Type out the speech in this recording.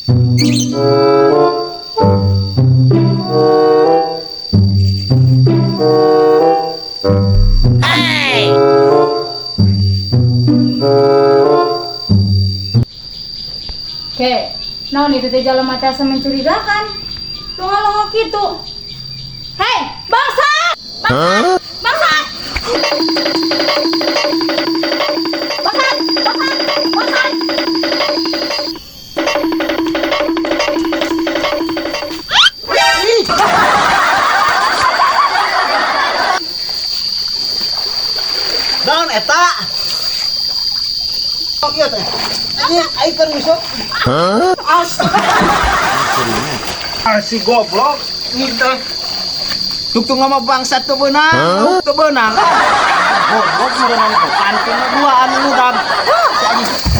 Oke, naon itu teh jalma teh asa mencurigakan. Longa-longa kitu. Hei, bangsat! Bangsat! Bangsat! Bangsat! Bangsat! Bangsat! Naon eta? Oh iya teh. Anjing aing keur ngusuk. Astaga. Ah, si goblok ini teh. Tungtung nama bangsat teu beunang, teu beunang. Goblok meureunana teh pantun dua anu dan. Si anjing.